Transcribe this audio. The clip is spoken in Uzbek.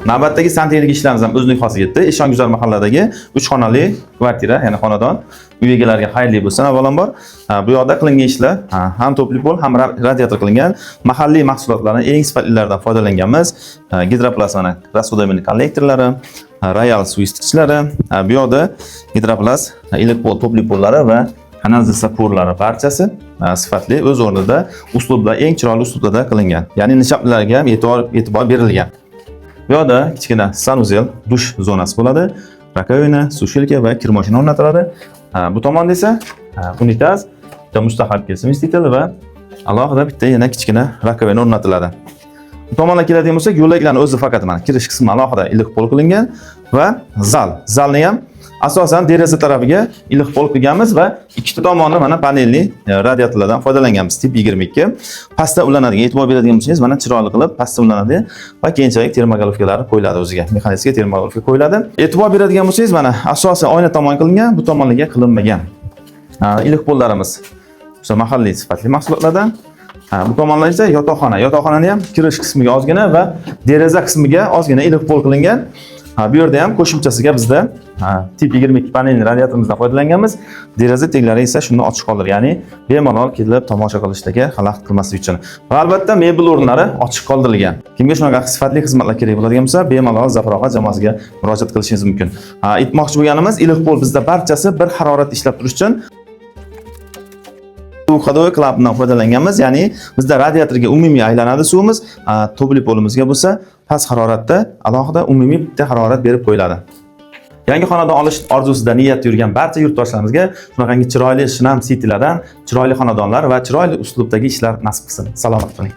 Navbatdagi santexnik ishlarimiz ham o'z nihoyasiga yetdi. Eshonguzar mahalladagi 3 xonali kvartira, ya'ni xonadon uy egalariga xayrli bo'lsin avvalambor. Bu yoqda qilingan ishlar ham тёплый пол, ham radiator qilingan. Mahalliy mahsulotlarni eng sifatlilaridan foydalanganmiz. Gidroplazmani расходомер kollektorlari, Royal suv isitgichlari, bu yoqda gidroplast iliq pol, тёплый пол lari va kanalizatsiya quvurlari barchasi sifatli, o'z o'rnida, uslubda, eng chiroyli uslubda qilingan. Ya'ni nishablarga ham e'tibor berilgan. Bu yoqda kichkina санузел, dush zonasi bo'ladi. Раковина, сушилка va kir mashina o'rnatiladi. Bu tomonda esa unitaz, bitta mustahkam смеситель va alohida bitta yana kichkina раковина o'rnatiladi. Bu tomonga keladigan bo'lsak, yo'laklarning o'zi faqat mana kirish qismi alohida iliq pol qilingan va zal. Zalni ham asosan deraza tarafiga iliq pol qilganmiz va ikkita tomoni mana panelli radiatorlardan foydalanganmiz. Tip 22. Pastda ulanadigan, e'tibor beradigan bo'lsangiz, mana chiroyli qilib pastda ulanadi va keyinchalik термоголовка lari qo'yiladi o'ziga. Mexanik термоголовка qo'yiladi. E'tibor beradigan bo'lsangiz, mana asosan oyna tomon qilingan, bu tomonlarga qilinmagan. Iliq pollarimiz o'sha mahalliy sifatli mahsulotlardan. Bu tomonlar esa yotoqxona. Yotoqxonani ham kirish qismiga ozgina va deraza qismiga ozgina iliq pol qilingan. Bu yerda ham qo'shimchasiga bizda tip 22 panelli radiatorimizdan foydalanganmiz. Deraza teglari esa shuni ochiq qoldirgan, ya'ni bemalol kelib tomosha qilishlarga xalaqit qilmaslik uchun. Va albatta mebel o'rinlari ochiq qoldirilgan. Kimga shunaqa sifatli xizmatlar kerak bo'ladigan bo'lsa, bemalol Zafar og'a jamoasiga murojaat qilishingiz mumkin. Aytmoqchi bo'lganimiz, iliq pol bizda barchasi bir harorat ishlab turish uchun ходовой klapandan foydalanganmiz. Ya'ni bizda radiatorga umumiy aylanadi suvimiz, тёплый polimizga bo'lsa past haroratda alohida umumiy bitta harorat berib qo'yiladi. Yangi xonadon olish orzusida niyatda yurgan barcha yurtdoshlarimizga shunaqangi chiroyli shinam sitilardan chiroyli xonadonlar va chiroyli uslubdagi ishlar nasib qilsin. Salomat bo'ling.